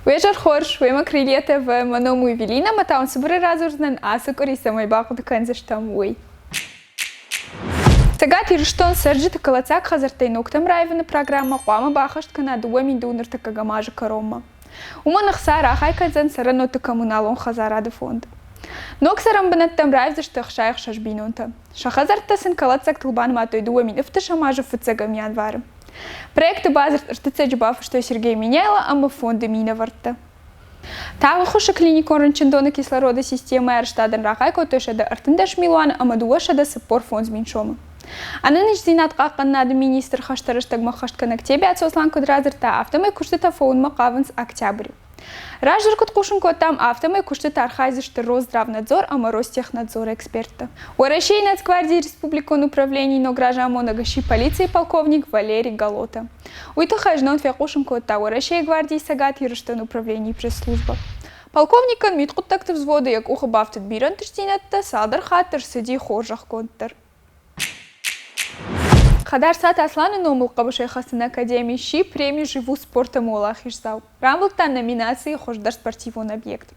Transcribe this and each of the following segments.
Уе зӕр хорз, уемӕ Крылья ТВ, мӕ ном у Эвелина, ӕмӕ та уын цыбырӕй радзурдзынӕн ацы къуыри цӕмӕй бахъуыды кӕндзыстӕм, уый. Цӕгат Ирыстон цӕрджыты кӕлӕддзаг хӕдзӕрттӕй ногтӕм раивыны программӕ хъуамӕ баххӕст кӕна 2000 ныртӕккӕгӕм азы кӕронмӕ. Уымӕн ӕхца рахай кӕндзӕн цӕрӕнуӕтты коммуналон хӕдзарады фонд. Ног цӕрӕнбынӕттӕм раивдзысты 66 бинонтӕ. Сӕ хӕдзӕрттӕ сын кӕлӕддзӕгтыл банымадтой 2007 азы фыццӕгӕм январы. Проекты бадзырд ӕртыццӕджы бафыстой Сергей Меняйло ӕмӕ фонды минӕвӕрттӕ. Тагъд клиникон рынчындоны кислороды системӕйы арӕзтадӕн рахай кодтой 113 милуаны ӕмӕ 245 мин сомы. Ӕнӕниздзинад хъахъхъӕнынады министр хӕсты рӕстӕгмӕ ххӕстгӕнӕг Тебиаты Сослан куыд радзырдта, афтӕмӕй куыстытӕ фӕуынмӕ хъавынц октябры. Раздӕр куыд хъусын кодтам, афтӕмӕй куыстыты архайдзысты Росздравнадзор ӕмӕ Ростехнадзоры эксперттӕ. Уӕрӕсейы Нацгвардийы республикон управленийы ног разамонӕг сси полицийы полковник Валерий Голота. Уый тыххӕй знон фехъусын кодта Уӕрӕсейы гвардийы Цӕгат Ирыстоны управленийы пресс-службӕ. Полковникӕн мидхъуыддӕгты взводы йӕ къухы бафтыд бирӕ ӕнтыстдзинӕдтӕ, цалдӕр хатты ӕрцыди хорзӕхгонд дӕр. Хӕдарцаты Асланы номыл хъӕбысӕйхӕцыны академи сси преми «Живу спортом» уӕлахиздзау. Рамбылдта номинацийы хуыздӕр спортивон объект.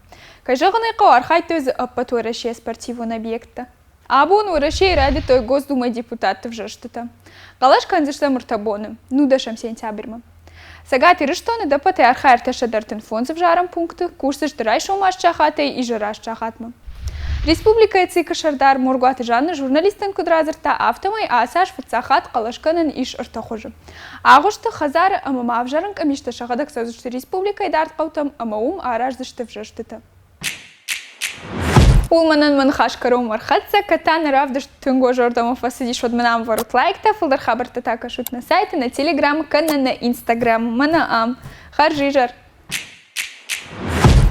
Кӕй зӕгъын ӕй хъӕуы, архайдтой дзы ӕппӕт Уӕрӕсейы спортивон объекттӕ. Абон Уӕрӕсейы райдыдтой Госдумӕйы депутатты взӕрстытӕ. Хъӕлӕс кӕндзыстӕм ӕртӕ боны, нудӕсӕм сентябрьмӕ. Цӕгат Ирыстоны ӕдӕппӕтӕй архайы 335 ӕвзарӕн пункты, кусдзысты райсом аст сахатӕй изӕры аст сахатмӕ. Республикӕйы ЦИК-ы сӕрдар Моргуаты Жанна журналисттӕн куыд радзырдта, афтӕмӕй ацы аз фыццаг хатт хъӕлӕс кӕнӕн ис ӕртӕ хуызы. Агъуысты, хӕдзары ӕмӕ ма ӕвзарӕн къамистӕ сӕхӕдӕг цӕудзысты республикӕйы дард хъӕутӕм ӕмӕ уым араздзысты ӕвзӕрстытӕ. Ууыл мӕнӕн мӕ ныхас кӕронмӕ ӕрхӕццӕ, кӕд та нӕ равдыст тынг уӕ зӕрдӕмӕ фӕцыдис, уӕд мын ам вӕрут лайктӕ, фылдӕр хабӕрттӕ та кӕсут нӕ сайты, нӕ телеграмы кӕнӕ нӕ инстаграмы. Мӕнӕ ам. Хӕрзизӕр!